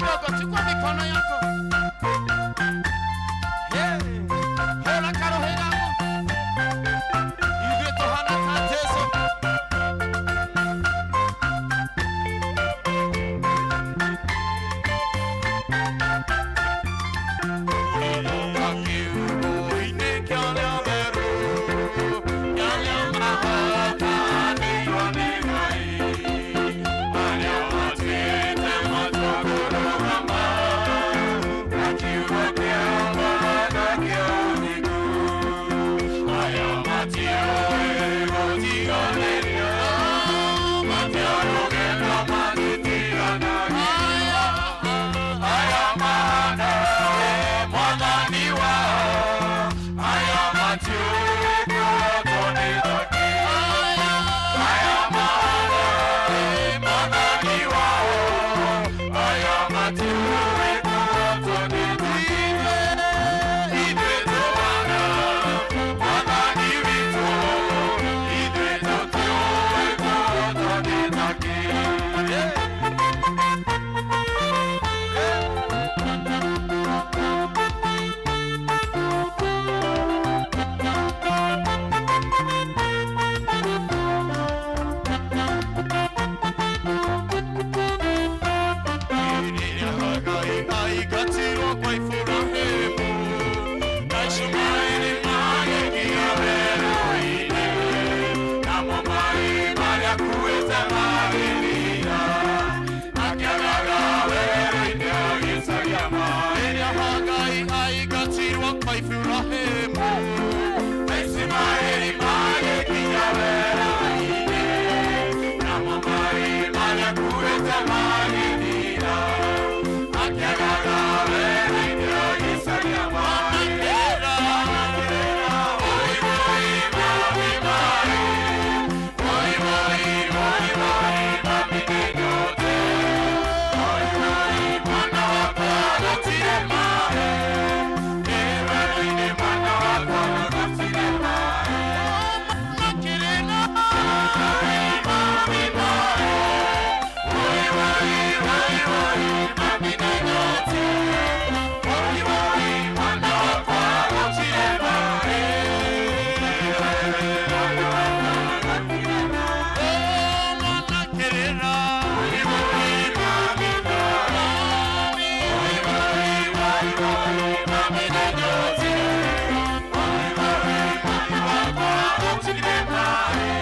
Kidogo, chukua mikono yako. Yeah. Hũra karũhĩgamo. Ithuĩ tũhana ta Jesu. Kiugo-inĩ kĩa arĩa atheru, kĩa arĩa mahotanĩirwo nĩ Ngai, arĩa matuĩte matua kũrũgama na kiugo kĩa Bwana kĩa ũthingu. Aya matiũĩ gũtiganĩria, matiarũgĩka magĩtiganagia. Aya mahana Mwathani wao, aya matiũĩ kũrotwo nĩ thaki. Aya mahana Mwathani wao, aya matiũĩ kũrotwo nĩ thaki. Ithuĩ tũhana Mwathani witũ, ithuĩ tũtiũĩ kũrotwo nĩ thaki. Yeah. Aingatirwo kwa Iburahĩmu, na Ishumaeli magĩkinya werũ-inĩ, namo maĩ marĩa akuĩte magĩthira, akĩagaga werũ-inĩ agĩcaria maĩ. Rĩrĩa Hagai aingatirwo kwa Iburahĩmu, na Ishumaeli magĩkinya werũ-inĩ, namo maĩ marĩa akuĩte magĩthira, akĩagaga werũ-inĩ agĩcaria maĩ. Oi, oi, mami, maĩ. Oi, oi, oi, oi, mami, nĩnyote. Oi, oi, mwana wakwa gũtirĩ maĩ. Ĩ werũ-inĩ mwana wakwa gũtirĩ maĩ. Oi, mami, maĩ. Oi, oi, oi, oi, mami, nĩnyote. Oi, oi, mwana wakwa gũtirĩ maĩ. Mwana wakwa gũtirĩ maĩ. Oi, oi, mami, maĩ. Oi, oi, oi, oi, mami, nĩnyote. Oi, oi, mwana wakwa gũtirĩ maĩ.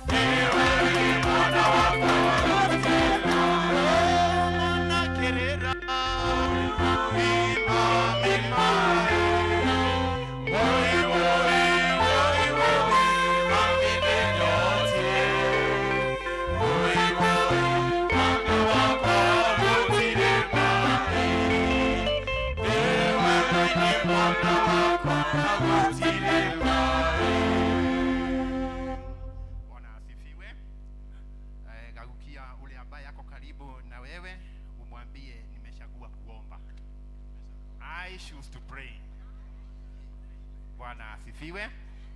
Ĩ werũ-inĩ mwana wakwa gũtirĩ maĩ. Oi, mami, maĩ. Oi, oi, oi, oi, mami, nĩnyote. Oi, oi, mwana wakwa gũtirĩ maĩ. Ĩ werũ-inĩ mwana wakwa gũtirĩ maĩ. Bwana asifiwe. Geukia ule ambaye ako karibu na wewe umwambie, "Nimechagua kuomba." I choose to pray. Bwana asifiwe.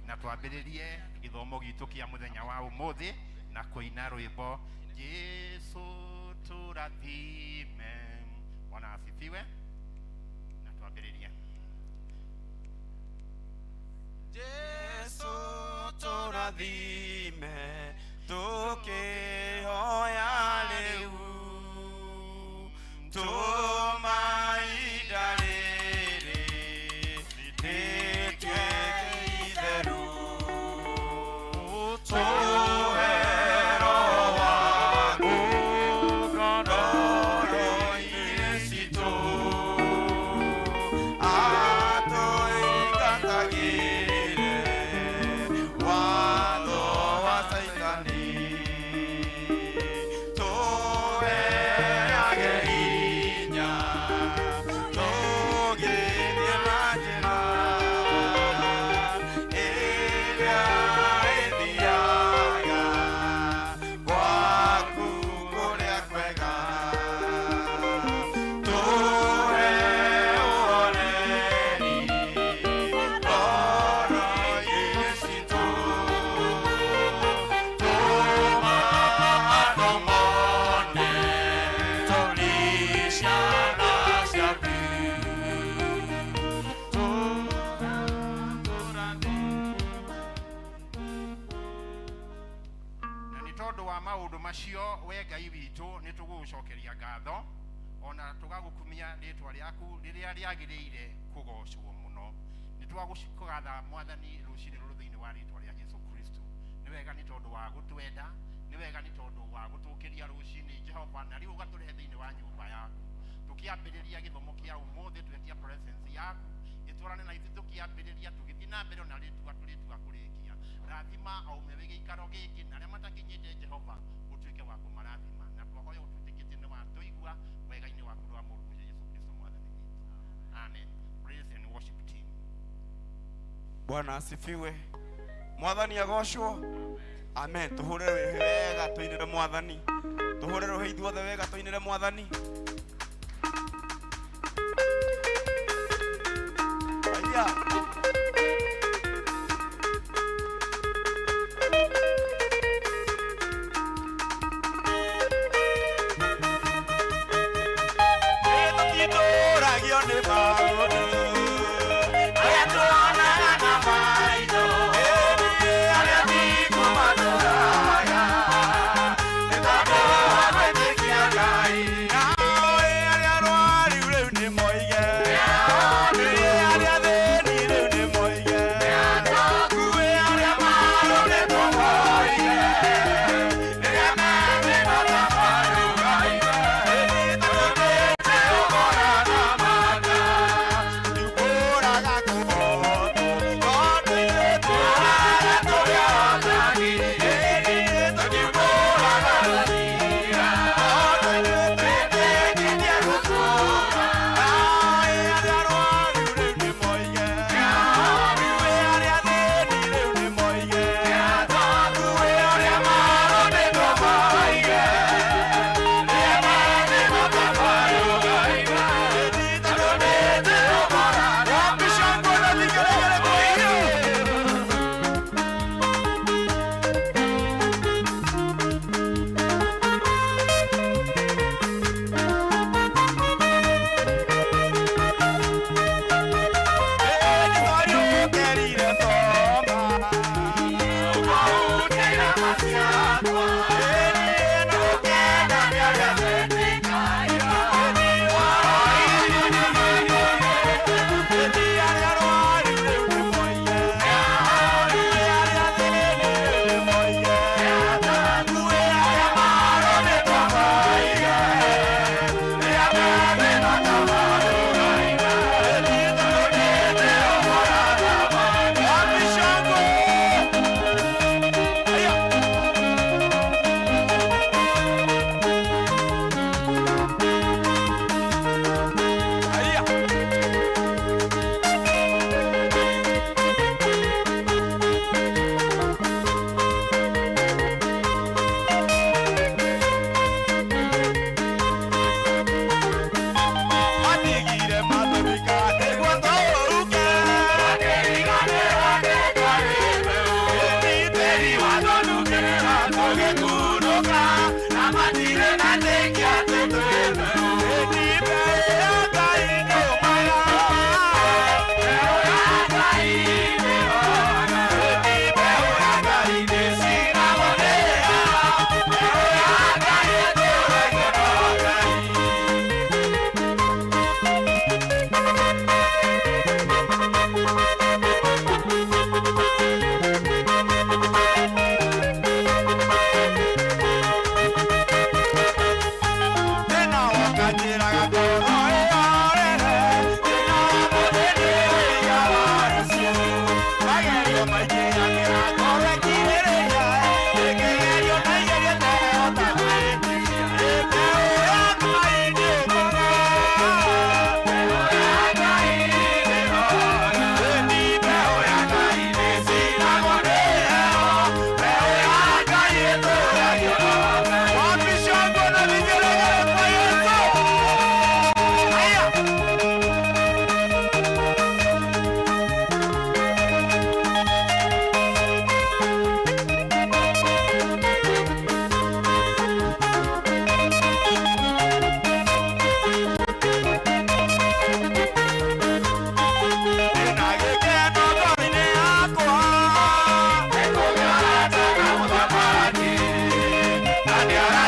Na twambĩrĩrie gĩthomo gitũ kĩa mũthenya wa ũmũthĩ na kũina rwĩmbo "Jesu Tũrathime". Bwana asifiwe. Na twambĩrĩrie. Jesu tũrathime tũkĩhoya rĩu, tũma ihinda rĩrĩ rĩtuĩke itheru, tũhe Roho waku ngoro-inĩ citũ, atũingatagĩre watho wa Caitani. Tondũ wa maũndũ macio, we Ngai witũ, nĩ tũgũgũcokeria ngatho ona tũgagũkumia rĩtwa rĩaku rĩrĩa rĩagĩrĩire kũgocwo mũno. Nĩ twagũkũgatha, Mwathani, rũcinĩ rũrũ thĩinĩ wa rĩtwa rĩa Jesu Kristo. Nĩ wega nĩ tondũ wa gũtwenda, nĩ wega nĩ tondũ wa gũtũkĩria rũcinĩ, Jehova, na rĩu ũgatũrehe thĩinĩ wa nyũmba yaku. Tũkĩambĩrĩria gĩthomo kĩa ũmũthĩ, twetia presence yaku ĩtwarane na ithuĩ tũkĩambĩrĩria, tũgĩthiĩ na mbere ona rĩtua tũrĩtua kũrĩkia. Rathima aume wĩ gĩikaro gĩkĩ na arĩa matakinyĩte, Jehova, ũtuĩke wa kũmarathima, na twahoya ũtwĩtĩkĩtie nĩ watũigua wega-inĩ waku wa mũrũguo Jesu Kristo Mwathani witũ. Amen. Praise and worship team. Bwana asifiwe. Mwathani agocwo. Amen. Tuhũre rũhĩ wega tũinĩre Mwathani. Tuhũre rũhĩ ithuothe wega tũinĩre Mwathani. Aya. Tũtitũragio nĩ maũndũ arĩa tuonaga na maitho, arĩa thingu matũraya, nĩ tondũ wa gwĩtĩkia Ngai. Nao arĩa arwaru rĩu nĩ moige, arĩa athĩni rĩu nĩ moige, kuĩ arĩa marũrĩtwo moige, rĩrĩa methĩna ta marũgaine, tũtĩte ũgora na mata. Wake.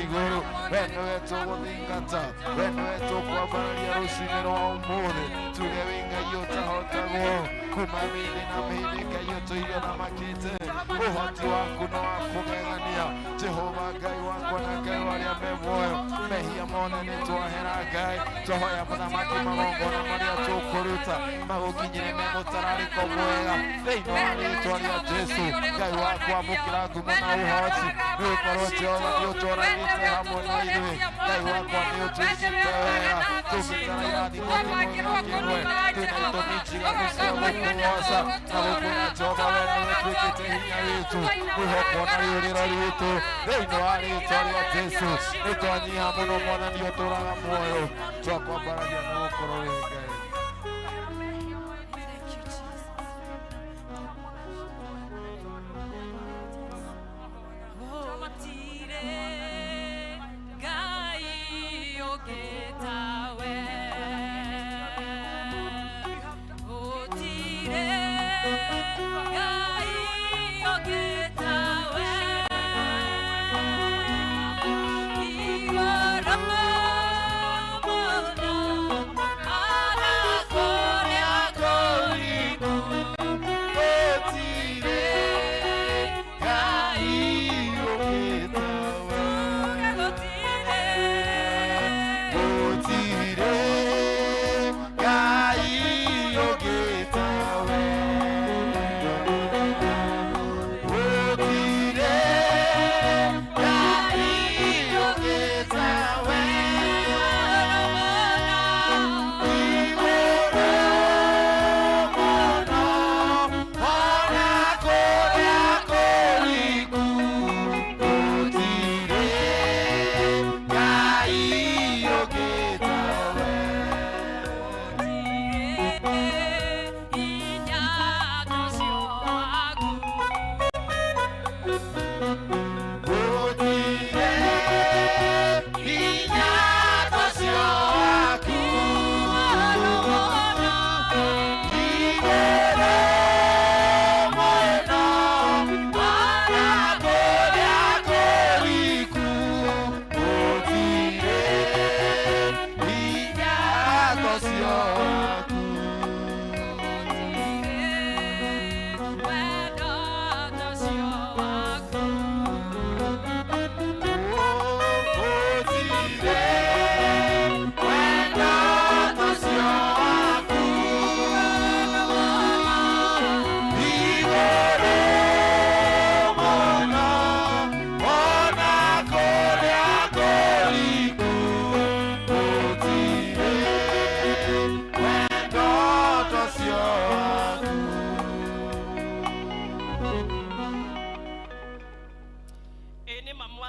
Igoro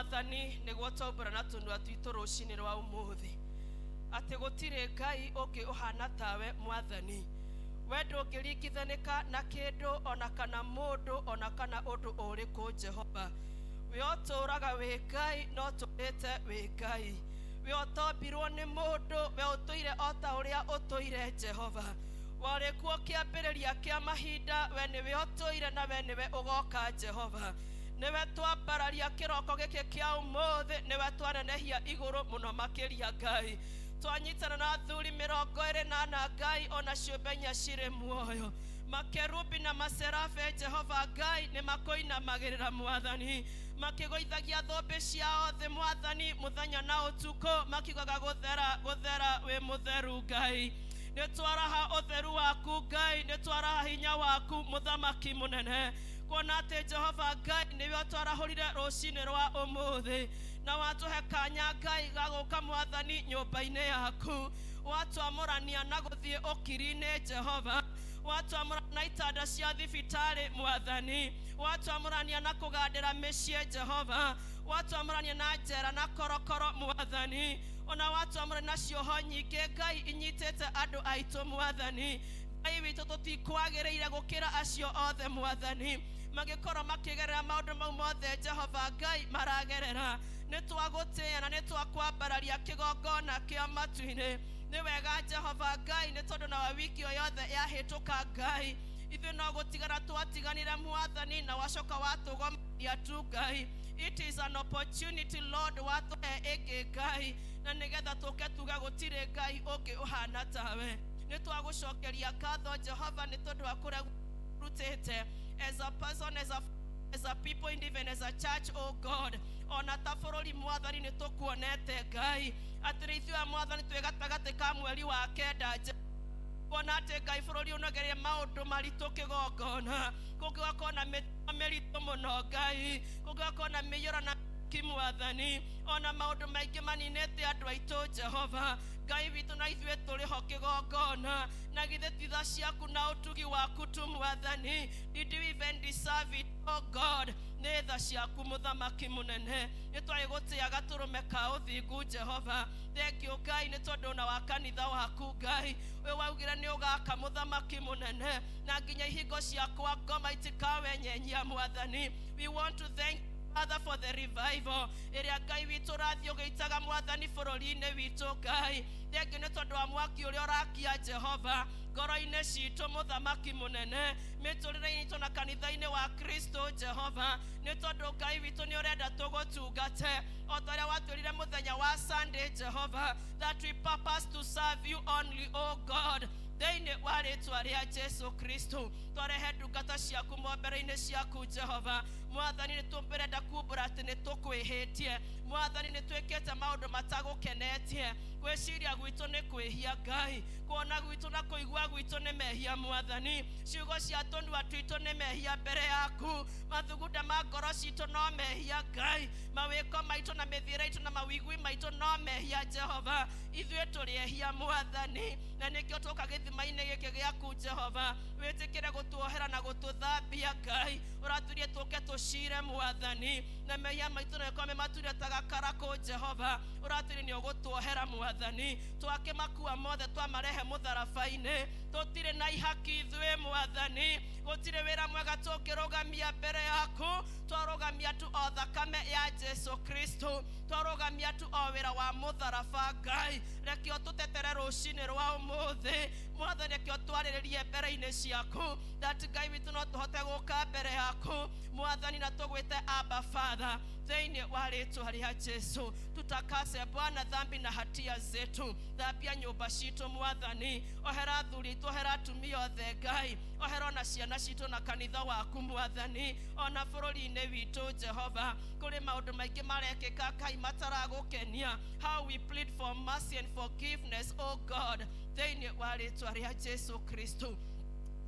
Mwathani nĩguo twaumbũra na tũnua twitũ rũcinĩ rwa ũmũthĩ atĩ gũtirĩ Ngai ũngĩ ũhana tawe Mwathani. We ndũngĩringithanĩka na kĩndũ ona kana mũndũ ona kana ũndũ ũrĩkũ Jehova. We ũtũũraga wĩ Ngai no ũtũũrĩte wĩ Ngai. We ũtombirwo nĩ mũndũ, we ũtũire o ta ũrĩa ũtũire Jehova. Warĩ kuo kĩambĩrĩria kĩa mahinda, we nĩwe ũtũire na we nĩwe ũgoka Jehova. Nĩwe twambararia kĩroko gĩkĩ kĩa ũmũthĩ, nĩwe twanenehia igũrũ mũno makĩria Ngai. Twanyitana na athuri 24 Ngai ona ciũmbe inya cirĩ muoyo. Makerubi na maserafe Jehova Ngai nĩ makũinamagĩrĩra Mwathani, makĩgũithagia thũmbĩ ciao thĩ Mwathani mũthenya na ũtukũ, makiugaga gũthera gũthera wĩ mũtheru Ngai. Nĩ twaraha ũtheru waku Ngai, nĩ twaraha hinya waku mũthamaki mũnene, kuona atĩ Jehova Ngai nĩwe ũtwarahũrire rũcinĩ rwa ũmũthĩ na watũhe kanya Ngai ga gũka Mwathani nyũmba-inĩ yaku, watwamũrania na gũthiĩ ũkiri-inĩ Jehova, watwamũrania na itanda cia thibitarĩ Mwathani, watwamũrania na kũgandĩra mĩciĩ Jehova, watwamũrania na njera na korokoro Mwathani, ona watwamũrania na cioho nyingĩ Ngai inyitĩte andũ aitũ Mwathani. Ngai witũ tũtikwagĩrĩire gũkĩra acio othe Mwathani, magĩkorwo makĩgerera maũndũ mau mothe Jehova Ngai maragerera. Nĩ twagũtĩĩa na nĩ twakwambararia kĩgongona kĩa matu-inĩ. Nĩ wega Jehova Ngai, nĩ tondũ na wa wiki o yothe yahĩtũka Ngai, ithuĩ no gũtigana twatiganire Mwathani, na wacoka watũgomania tu Ngai. It is an opportunity Lord watũhe ĩngĩ Ngai, na nĩgetha tũke tuge gũtirĩ Ngai ũngĩ ũhana tawe. Nĩ twagũcokeria ngatho Jehova nĩ tondũ wa kũrĩa rutĩte as a person, as a people, and even as a church, oh God. Ona ta bũrũri Mwathani nĩ tũkuonete Ngai, atĩrĩ ithuĩ Mwathani twĩ gatagatĩ ka mweri wa kenda, kuona atĩ Ngai bũrũri ũnogereire maũndũ maritũ kĩgongona, kũngĩgakorwo na mĩtino mĩritũ mũno Ngai, kũngĩgakorwo na mĩiyũro na Mwathani, ona maũndũ maingĩ maninĩte andũ aitũ Jehova Ngai witũ, na ithuĩ tũrĩ ho kĩgongona, na githĩ ti tha ciaku na ũtugi waku tu Mwathani. Did we even deserve it, oh God? Nĩ tha ciaku mũthamaki mũnene, nĩ twarĩ gũtĩa gatũrũme ka ũthingu Jehova. Thank you Ngai nĩ tondũ ona wa kanitha waku Ngai, ũyũ waugire nĩ ũgaka mũthamaki mũnene, na nginya ihingo ciakwa ngoma itikawenyenyia Mwathani. We want to thank Father for the revival ĩrĩa Ngai witũ ũrathiĩ ũgĩitaga Mwathani bũrũri-inĩ witũ Ngai. Thengiũ nĩ tondũ wa mwaki ũrĩa ũrakia Jehova ngoro-inĩ citũ mũthamaki mũnene, mĩtũrĩre-inĩ itũ na kanitha-inĩ wa Kristo Jehova, nĩ tondũ Ngai witũ nĩ ũrenda tũgũtungate o ta ũrĩa watwĩrire mũthenya wa Sunday Jehova, that we purpose to serve you only, oh God. Thĩinĩ wa rĩtwa rĩa Jesu Kristo twarehe ndungata ciaku mombere-inĩ ciaku Jehova Mwathani, nĩ tũrenda kumbũra atĩ nĩ tũkwĩhĩtie Mwathani, nĩ twĩkĩte maũndũ matagũkenetie. Gwĩciria gwitũ nĩ kwĩhia Ngai, kuona gwitũ na kũigua gwitũ nĩ mehia Mwathani, ciugo cia tũnua twitũ nĩ mehia mbere yaku, mathugunda ma ngoro citũ no mehia Ngai, mawĩko maitũ na mĩthiĩre itũ na mawĩigui maitũ no mehia Jehova. Ithuĩ tũrĩ ehia Mwathani, na nĩkĩo tũka gĩthima-inĩ gĩkĩ gĩaku Jehova, wĩtĩkĩre gũtuohera na gũtũthambia Ngai. Ũraturie tũke tũcire Mwathani, na mehia maitũ no ĩkorwo me mature ta gakarakũ Jehova, ũraturie nĩ ũgũtuohera Mwathani. Twakĩmakua mothe twamarehe mũtharaba-inĩ, tũtirĩ na ihaki ithuĩ Mwathani, gũtirĩ wĩra mwega tũngĩrũgamia mbere yaku, twarũgamia tu o thakame ya Jesu Kristo, twarũgamia tu o wĩra wa mũtharaba Ngai. Reke ũtũtetere rũcinĩ rwa ũmũthĩ Mwathani, reke ũtwarĩrĩrie mbere-inĩ ciaku, that Ngai witũ no tũhote gũka mbere yaku Mwathani na tũgwĩte Abba Father. Thĩinĩ wa rĩtwa rĩa Jesu tutakase Bwana dhambi na hatia zetu, thambia nyũmba citũ Mwathani, ohera athuri aitũ, ohera atumia othe Ngai, ohera ona ciana citũ na kanitha waku Mwathani, ona bũrũri-inĩ witũ Jehova. Kũrĩ maũndũ maingĩ marekĩka Ngai mataragũkenia. How we plead for mercy and forgiveness, oh God, thĩinĩ wa rĩtwa rĩa Jesu Kristo.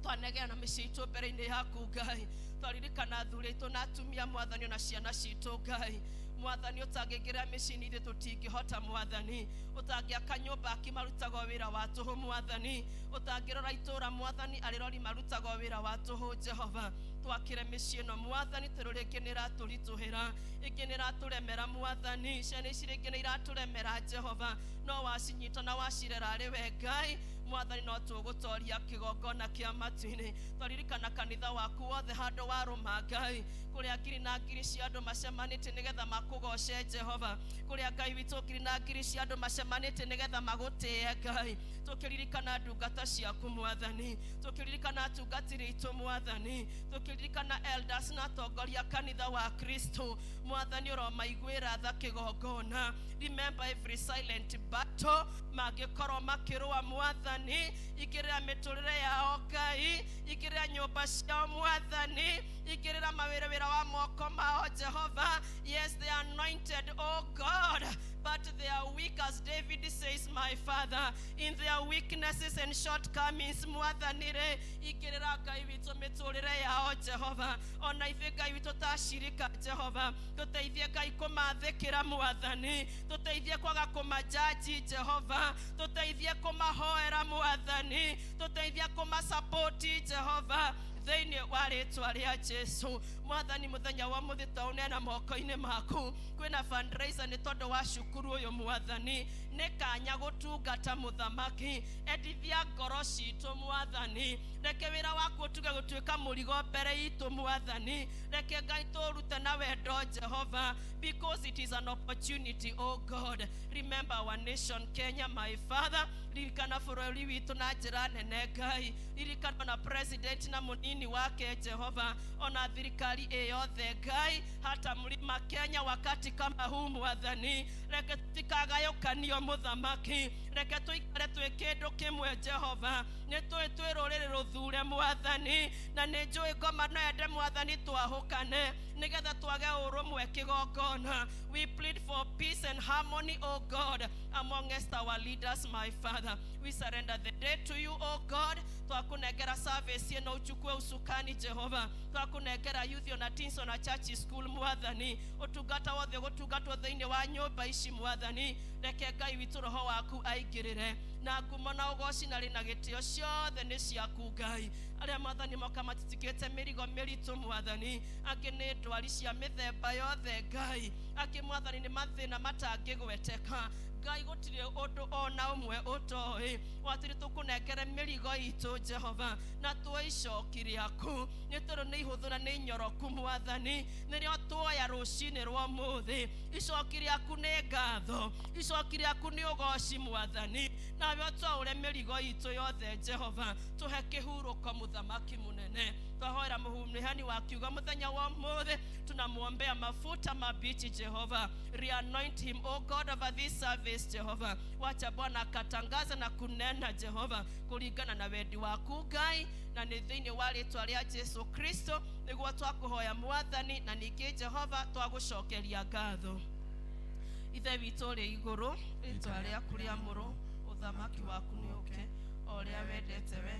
Twanegera na mĩciĩ itũ mbere-inĩ yaku Ngai, twaririkana athuri aitũ na atumia Mwathani, ona ciana citũ Ngai. Mwathani ũtangĩingĩra mĩciĩ-inĩ ithuĩ tũtingĩhota Mwathani, ũtangĩaka nyũmba akimarutagwo wĩra wa tũhũ Mwathani, ũtangĩrora itũũra Mwathani arĩrori marutagwo wĩra wa tũhũ Jehova. Twakĩre mĩciĩ ĩno Mwathani, tondũ rĩngĩ nĩ ĩratũritũhĩra, ĩngĩ nĩ ĩratũremera Mwathani, ciana ici rĩngĩ nĩ iratũremera Jehova, no wacinyita na wacirera arĩ we Ngai Mwathani, no tũgũtoria kĩgongona kĩa matu-inĩ. Twaririkana kanitha waku wothe handũ warũma Ngai, kũrĩa ngiri na ngiri cia andũ macemanĩtie nĩgetha makũgoce Jehova, kũrĩa Ngai witũ ngiri na ngiri cia andũ macemanĩtie nĩgetha magũtĩe Ngai. Tũkĩririkana ndungata ciaku Mwathani, tũkĩririkana atungatĩri aitũ Mwathani, tũkĩririkana elders na atongoria kanitha wa Kristo Mwathani, ũromaiguĩra tha kĩgongona. Remember every silent battle mangĩkorwo makĩrũa Mwathani, ingĩrĩra mĩtũrĩre yao Ngai, ingĩrĩra nyũmba ciao Mwathani, ingĩrĩra mawĩra wĩra wa moko mao Jehova. Yes, they are anointed, oh God, but they are weak, as David says, my father, in their weaknesses and shortcomings Mwathani rĩ, ingĩrĩra Ngai witũ mĩtũrĩre yao Jehova. Ona ithuĩ Ngai witũ tacirika Jehova, tũteithie Ngai kũmathĩkĩra Mwathani, tũteithie kwaga kũmajaji Jehova, tũteithie kũmahoera Mwathani, tũteithie kũmasapoti Jehova, thĩinĩ wa rĩtwa rĩa Jesu. Mwathani, mũthenya wa mũthĩ taũneana moko-inĩ maku. Kwĩna fundraiser nĩ tondũ wa cukuru ũyũ Mwathani, nĩ kanya gũtungata mũthamaki. Endithia ngoro citũ Mwathani, reke wĩra waku ũtuge gũtuĩka mũrigo mbere itũ Mwathani, reke Ngai tũrute na wendo Jehova, because it is an opportunity, oh God. Remember our nation Kenya, my father. Ririkana bũrũri witũ na njĩra nene Ngai, ririkana ona president na mũnini wake Jehova, ona thirikari ĩ yothe Ngai, hata mlima Kenya wakati kama huu Mwathani, reke tũtikagayũkanio mũthamaki, reke tũikare twĩ kĩndũ kĩmwe Jehova. Nĩ tũĩ twĩ rũrĩrĩ rũthure Mwathani, na nĩ njũĩ ngoma no ende Mwathani twahũkane nĩgetha twage ũrũmwe kĩgongona. We plead for peace and harmony, oh God, amongst our leaders, my father. We surrender the day to you, oh God. Twakũnengera service ĩno, uchukue usukani Jehova. Twakũnengera youth ona teens ona church school Mwathani, ũtungata wothe gũtungatwo thĩinĩ wa nyũmba ici Mwathani, reke Ngai witũ roho waku aingĩrĩre, na ngumo na ũgoci na rĩ na gĩtĩo ciothe nĩ ciaku Ngai. Arĩa Mwathani moka matitikĩte mĩrigo mĩritũ Mwathani, angĩ nĩ ndwari cia mĩthemba yothe Ngai, angĩ Mwathani nĩ mathĩna matangĩgweteka Ngai, gũtirĩ ũndũ ona ũmwe ũtoĩ. Watĩrĩ tũkũnengere mĩrigo itũ Jehova, na tuoe icoki rĩaku, nĩ tondũ nĩ ihũthũ na nĩ inyoroku Mwathani, nĩrĩo tuoya rũcinĩ rwa ũmũthĩ. Icoki rĩaku nĩ ngatho, icoki rĩaku nĩ ũgoci Mwathani, nawe ũtwaũre mĩrigo itũ yothe Jehova, tũhe kĩhurũko mũthamaki mũnene. Twahoera mũhunihani wa kiugo mũthenya wa ũmũthĩ, tunamwombea mafuta mabichi Jehova, reanoint him, oh God, over this service Jehova. Wacha Bwana akatangaza na kunena Jehova kulingana na wendi waku Ngai, na nĩ thĩinĩ wa rĩtwa rĩa Jesu Kristo nĩguo twakũhoya Mwathani, na ningĩ Jehova twagũcokeria ngatho. Ithe witũ ũrĩ igũrũ, rĩtwa rĩaku rĩamũrwo, ũthamaki waku nĩ ũke, o ũrĩa wendete we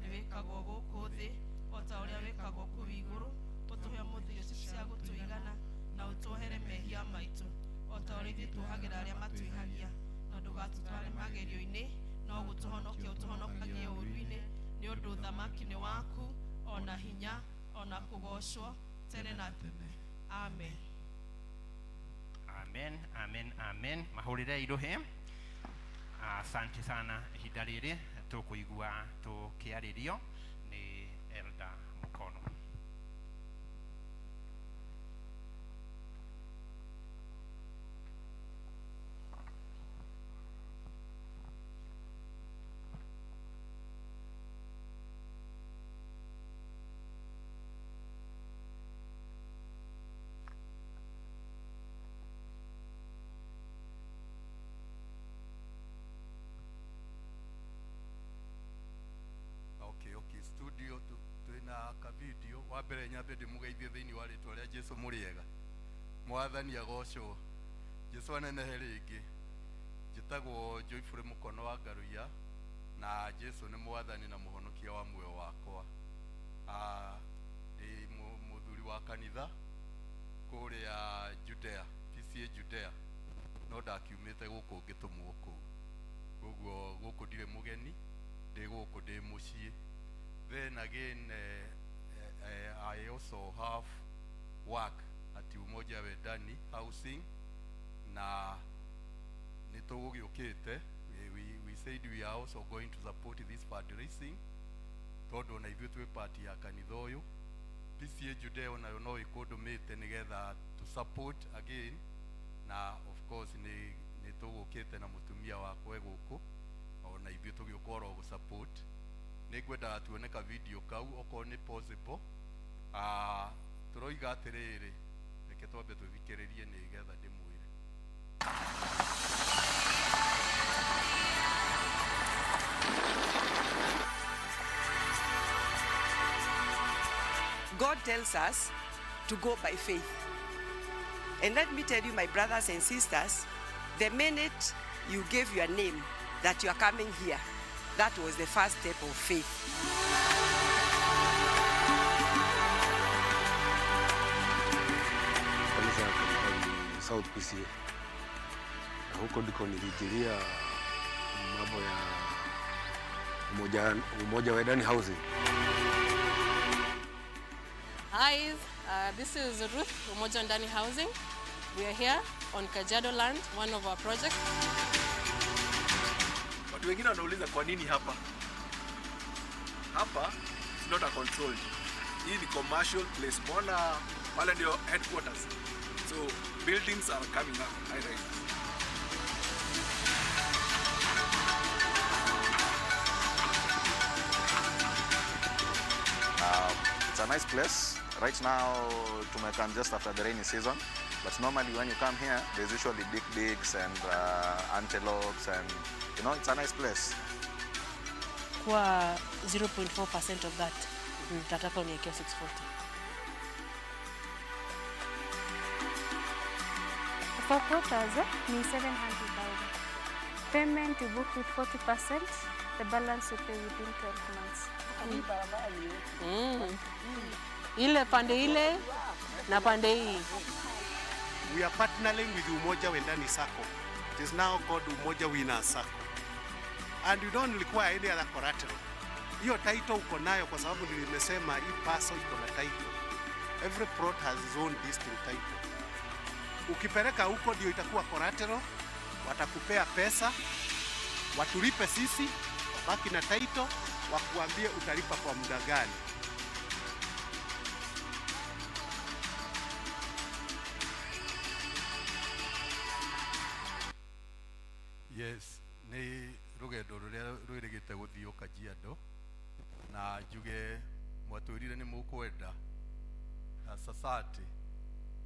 nĩ wĩkagwo gũkũ thĩ o ta ũrĩa wĩkagwo kũu igũrũ. Ũtũhe ũmũthĩ irio citũ cia gũtũigana, na ũtuohere mehia maitũ o ta ũrĩa ithuĩ tuohagĩra arĩa matwĩhagia, na ndũgatũtware magerio-inĩ, no gũtũhonokia ũtũhonokagie ũũru-inĩ, nĩ ũndũ ũthamaki nĩ waku, ona hinya, ona kũgoocwo tene na tene. Amen. Amen, amen, amen. Mahũrĩre iruhĩ. Asante sana. Ihinda rĩrĩ tũkũigua tũkĩarĩrio nĩ Elder Mukono. Okay, studio twina ka video. Wa mbere nyambe ndĩmũgeithie thĩinĩ wa rĩtwa rĩa Jesu. Mũrĩega? Mwathani agocwo. Jesu anenehe rĩngĩ. Njĩtagwo Joyful Mũkono wa Ngaruiya, na Jesu nĩ mwathani na mũhonokia wa muoyo wakwa. Ndĩ mũthuri wa kanitha kũrĩa Judea, PCA Judea, no ndakiumĩte gũkũ ngĩtũmwo kũu, koguo gũkũ ndirĩ mũgeni, ndĩ gũkũ ndĩ mũciĩ. Then again, I also have work at Umoja Wendani Housing na nĩ tũgũgĩũkĩte. We said we are also going to support this fundraising tondũ ona ithuĩ twĩ part ya kanitha ũyũ. PCEA Judeo nayo no ĩkũndũmĩte nĩgetha to support again, na of course nĩ tũgũkĩte na mũtumia wakwa e gũkũ, ona ithuĩ tũgĩũka oro gũ support. Nĩ ngwendaga tuone ka video kau okorwo nĩ possible. Tũroiga atĩrĩrĩ, reke twambe tũthikĩrĩrie nĩgetha ndĩmwĩre. God tells us to go by faith. And let me tell you, my brothers and sisters, the minute you gave your name that you are coming here, that was the first step of faith. Kanisa ya Kampani South PCEA, na huko ndiko nilijilia mambo ya Umoja Wendani Housing. Hi, this is Ruth, Umoja Wendani Housing. We are here on Kajiado land, one of our projects. Watu wengine wanauliza kwa nini hapa? Hapa it's not a controlled. Hii ni commercial place. Mbona pale ndio headquarters. So buildings are coming up high rise. It's a nice place. Right now, tumekam just after the rainy season. But normally when you come here, there's usually big digs and antelopes and, you know, it's a nice place. Kwa 0.4% of that, nitataka uniwekee 640. For quarters, ni 700,000. Payment you book with 40%, the balance you pay within 12 months. Ile pande ile na pande hii. We are partnering with Umoja Wendani Sacco. It is now called Umoja Winners Sacco. And you don't require any other collateral. Hiyo title uko nayo kwa sababu nilimesema hii parcel iko na title. Every plot has its own distinct title. Ukipeleka huko ndio itakuwa collateral, watakupea pesa, watulipe sisi, wabaki na title, wakuambie utalipa kwa muda gani. Yes, nĩ rũgendo rũrĩa rwĩrĩgĩte gũthiĩ Kajiado, na njuge mwatwĩrire nĩ mũkwenda society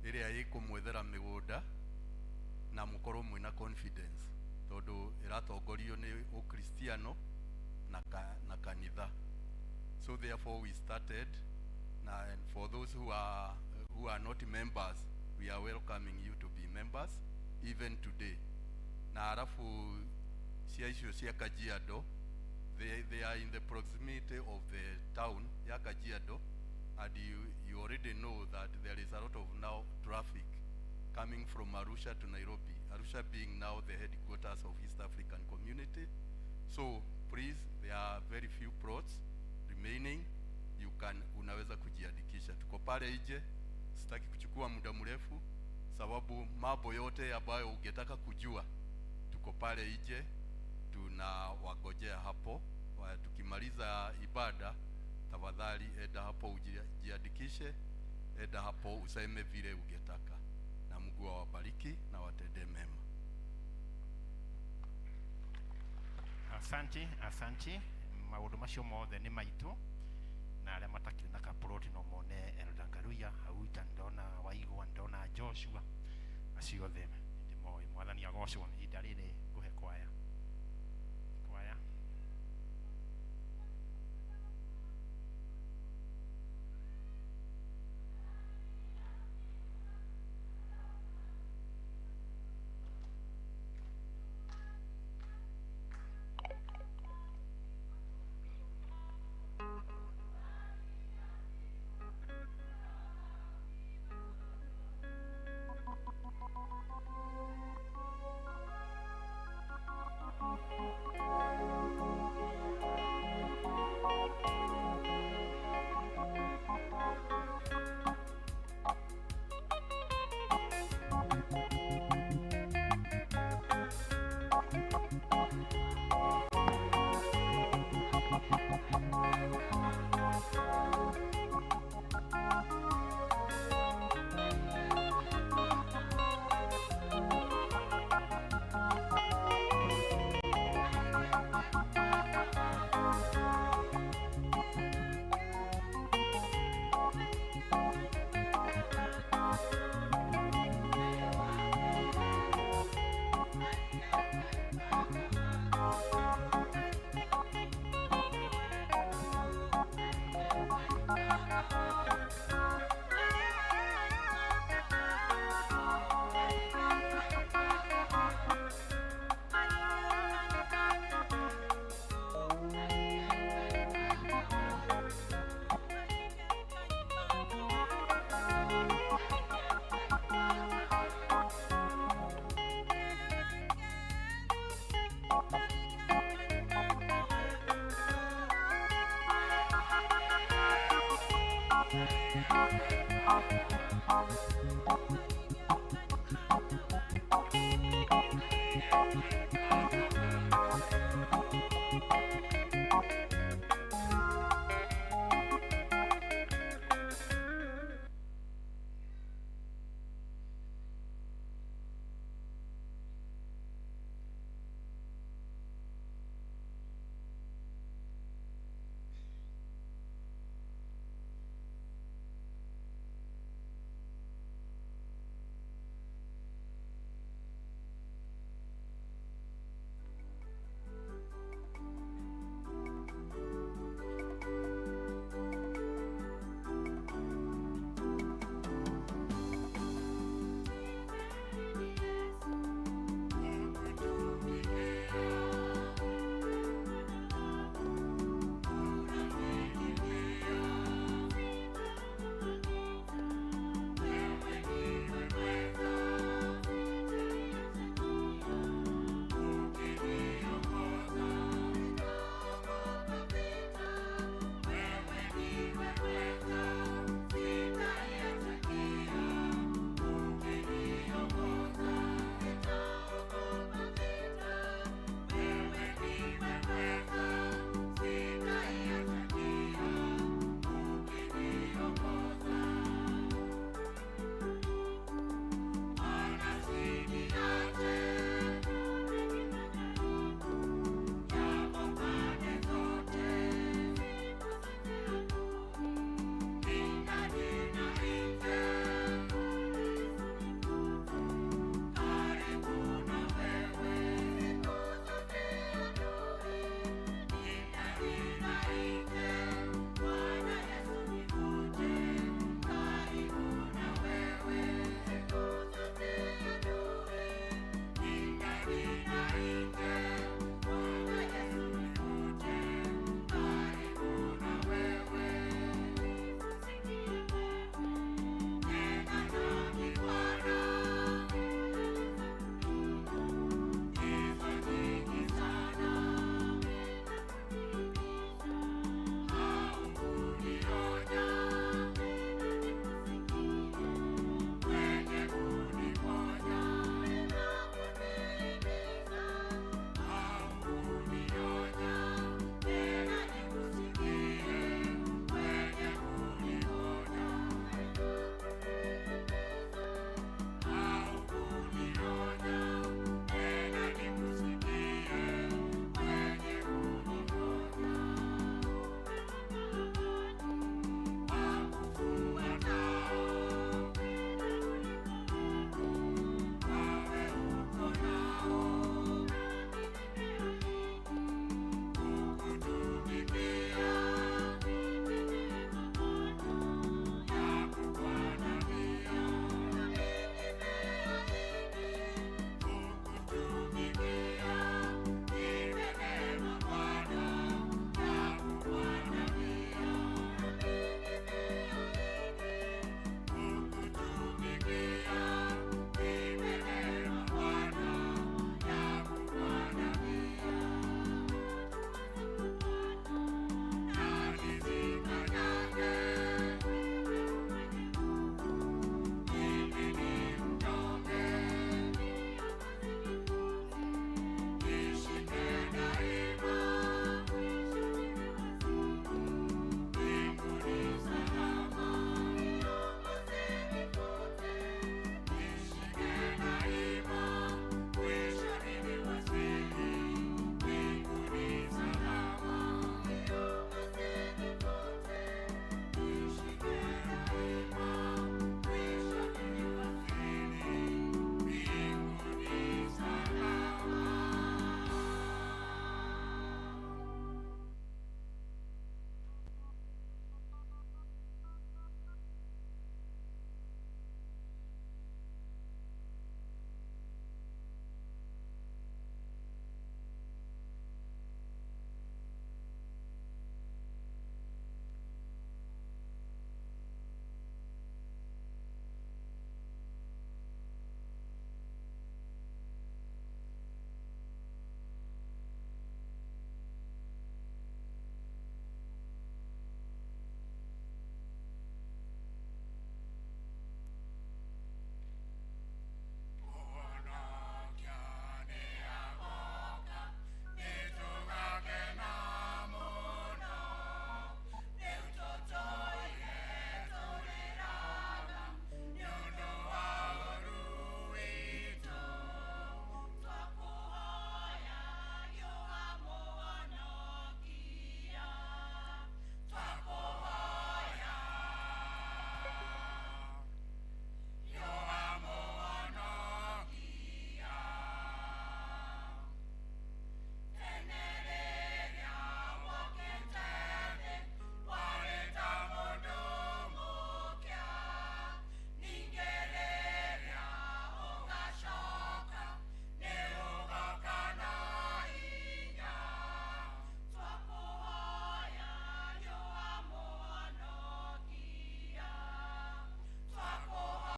ĩrĩa ĩkũmwethera mĩgũnda na mũkorwo mwĩna confidence tondũ ĩratongorio nĩ Ũkristiano na kanitha. So therefore we started, na and for those who are not members, we are welcoming you to be members even today. Na arafu cia icio cia Kajiado, they are in the proximity of the town ya Kajiado, and you already know that there is a lot of now traffic coming from Arusha to Nairobi, Arusha being now the headquarters of East African Community. So please, there are very few plots remaining. You can, unaweza kujiandikisha. Tuko pale nje, sitaki kuchukua muda mrefu sababu mambo yote ambayo ungetaka kujua tuko pale nje, tunawagojea hapo. Tukimaliza ibada, tafadhali enda hapo ujiandikishe, enda hapo useme vile ungetaka, na Mungu awabariki na watendee mema. Asante, asante. Maũndũ macio mothe nĩ maitũ, na arĩa matakĩrĩ na kaploti no mone Elder Ngaruiya hau ita, ndona Waigwa, ndona Joshua, acio othe ndĩmoĩ. Mwathani agocwo. Ihinda rĩrĩ ngũhe kwaya kwaya.